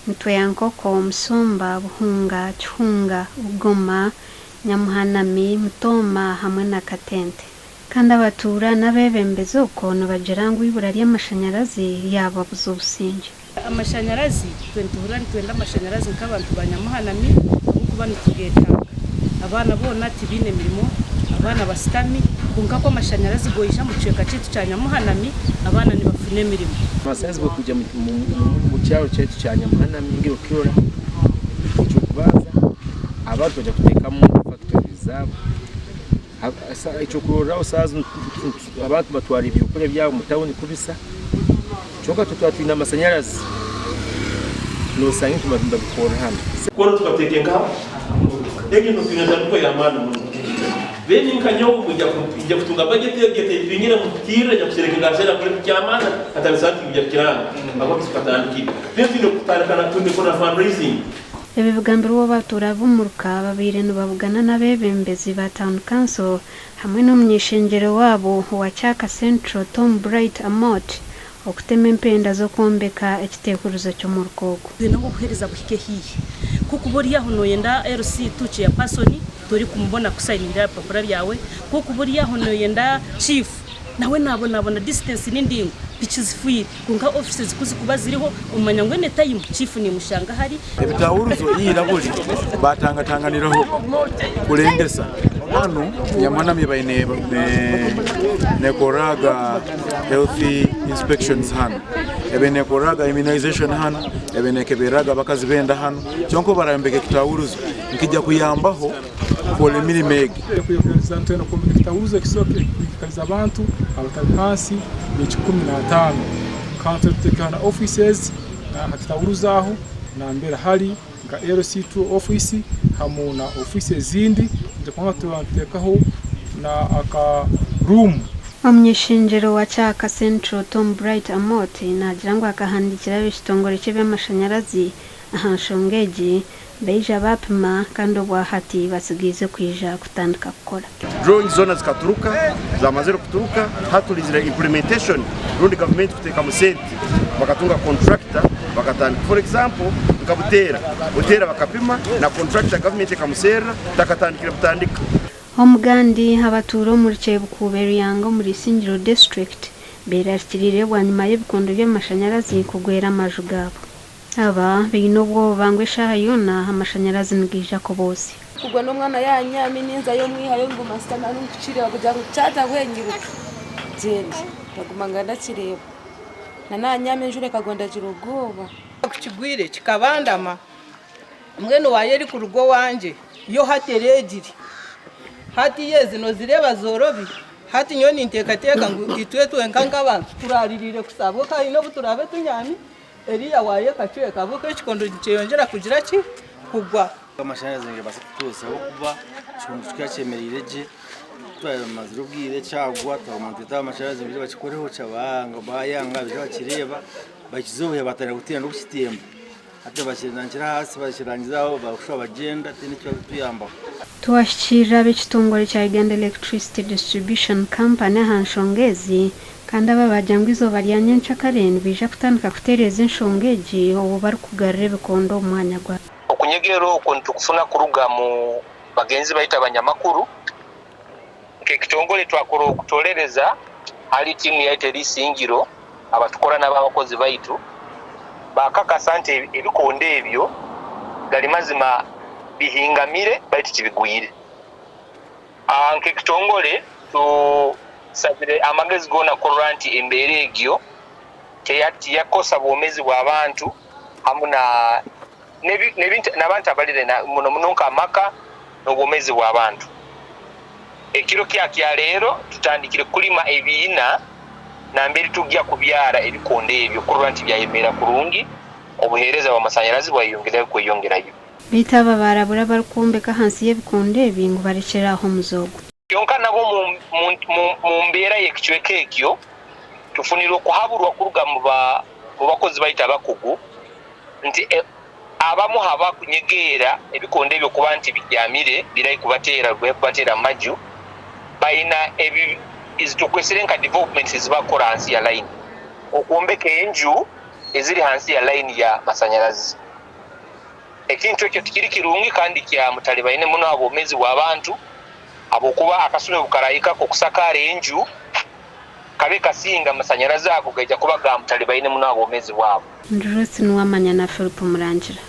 Mutweyankoko, Musumba, Buhunga, Kihunga, Bugoma, Nyamuhanami, Mutooma hamwe na Katente. Kandi abatuura n'abeebembezi okwo nibagira ngu eibura ry'amashanyarazi ryababuza obusingye. Amashanyarazi, itwe nituhurira nitwenda amashanyarazi nk'abantu ba Nyamuhanami ahabw'okuba nitugeetaaga. Abaana boona tibaine mirimo, abaana basitami, kwonka ku amashanyarazi goija omu kicweka kyaitu kya Nyamuhanami, abaana nibafuna emirimo. Amashanyarazi burikwija omu kyaro kyaitu kya Nyamuhanami ninga okukirora, eky'okubanza abantu baija kuteekamu fakitore zaabo. Ekyokurorraho saaha zinu abantu batwara ebyokurya byabo omu tawuni kubisa kyonka itwe twaba twine amasanyarazi nosanga ebintu nibabikorra hanu. Kora tukateeka enkaha egyo notwine entandikwa y'amaani muno. Then nka nyowe mwija kutunga budget egyo etayipingire mukutirira nja kusereka engasera nkore eky'amaani hatari saati mwija kukiranga ahabw'okuba tukatandikire. Then twine kutandika na twine kukora na fundraising. Ebi bigambirwe obu abatuura b'omuruka babaire nibabugana n'abeebembezi ba Town Council hamwe n'omuny'eishengyero waabo owa Kyaka Central, Tom Bright Amoot okutema empenda z'okwombeka ekiteekurizo ky'omuruka ogu. Twine ngu obuheereza buhike haihi. Ku okuba ori aho nooyenda LC2 chairperson, torikumubona kusayiningira aha bipapura byawe. Ku okuba ori aho nooyenda chief, nawe naabonabona distance ni ndaingwa, piki zifiire. Kwonka offices ku zikuba ziriho, omanya ngu any time chief nimushanga ahari. Ebitahuruzo ira buri batangatanganiraho kurengesa hanu Nyamuhanami baine nekoraga health inspections hanu ebe nekoraga immunization hanu ebe nekeberaga abakazi benda hanu kyonka obu barayombeka ekitahuruzo nikija kuyambaho kukora emirimo egi. Nitwenda kwombeka ekitahuruzo ekisobola kwikariza abantu abatari hansi y'e15 kandi tuteekaho na offices aha kitahuruzo aho nambere hari nka LC2 office hamu na office ezindi nituba nituteekaho na aka room. Omuny'eishengyero wa Kyaka Central, Tom Bright Amooti naagira ngu akahandiikira ab'ekitongore ky'eby'amashanyarazi aha nshonga egi baija baapima kandi obwahati batsigaize kwija kutandika kukora. Drawings zoona zikaturuka, zamazire kuturuka haturizire implementation rundi gavumenti kuteekamu sente bakatunga contractor bakatandika. For example nka Buteera, Buteera bakapima na contractor gavumenti ekamuserra takatandikire butandika. Omugandi abatuura omuri Kyebukuube Ruyanga omuri Isingiro District berarikiriire bwanyima y'ebikondo by'amashanyarazi kugwera amaju gaabo. Aba baine obwoba ngu eshaaha yoona amashanyarazi nigaija kuboosya. Kugwa n'omwana yaanyami ninzayo omwihayo nguma nsitami hanu nkukireeba kugira ngu kyatahwa nyiruka ngyende ndaguma nga ndakireeba na nanyama enjura ekagwa ndagira obwoba. Ku kigwire kikabandama, mbwenu waaya erikuruga owangye yo hati ereegire. Hati yo ezi noozireeba zoorobi, hati nyowe ninteekateeka ngu itwe twenka nk'abantu turaaririire kusa ahabw'okuba haine obu turaabe tunyaami eriya waaya ekacweka ahabw'okuba ekikondo nikyeyongyera kugira ki? Kugwa. Amashanyarazi nigabaasa kutuhweza ahabw'okuba ekikondo kikaba kyemereire gye twamazire obwire kyagwa twaguma nitweta ab'amashanyarazi ngu baije bakikoreho bayanga baija bakireeba bakiza obuhe batandika kuteera n'okukitemba hati bakirangire ahansi bakirangiza aho bashuba bagyenda tihaine eki barikutuyambaho. Twahikirira ab'ekitongore kya Uganda Electricity Distribution Company aha nshonga ezi kandi aba baagira ngu eizooba rya nyenkyakare nibaija kutandika kutereeza enshonga egi obwo barikugarura ebikondo omu mwanya gwa. Okunyegerera okwo nitukufuna kuruga mu bagenzi baitu abanyamakuru. Nk'ekitongore twakora okutorereza hali tiimu yaitu eri Isingiro abatukora nabo abakozi baitu bakakasa nti ebikondo ebyo gari mazima bihingamire baitu tibigwire. Nk'ekitongore tusabire amagezi goona kurora nti embeera egyo tiyakosa bwomezi bw'abantu hamu na n'abantu abarire muno muno nk'amaka n'obwomezi bw'abantu. Ekiro kya kyaleero tutandikire kulima ebiina nambere tugya kubyara ebikondo ebyo kurora nti byayemera kurungi obuheereza bw'amasanyarazi bwayeyongerayo kweyongerayo. Beitu aba baarabura abarikwombeka ahansi y'ebikondo ebi ngu barekyere aho omuze ogu. Kyonka nabwo mu mbeera y'ekicweka ekyo, tufunire okuhaburwa kuruga mu bakozi baitu abakugu nti abamu ha bakunyegeera ebikondo ebyo kuba nti bibyamire biri haihi kubateera rundi kubateera mu maju, baina ezi tukwesire nka developments ezi bakukora ahansi ya layini, okwombeka enju eziri hansi ya layini ya masanyarazi. Ekintu ekyo tikiri kirungi kandi kya mutalibaine muno aha bwomeezi bw'abantu habwokuba akasumi obukarahika k'okusakaara enju kabe kasinga amasanyarazi ago gaija kuba ga mutalibaine muno aha bwomeezi bwabo. Ndi Ruth Nuwamanya na Philip Murangira.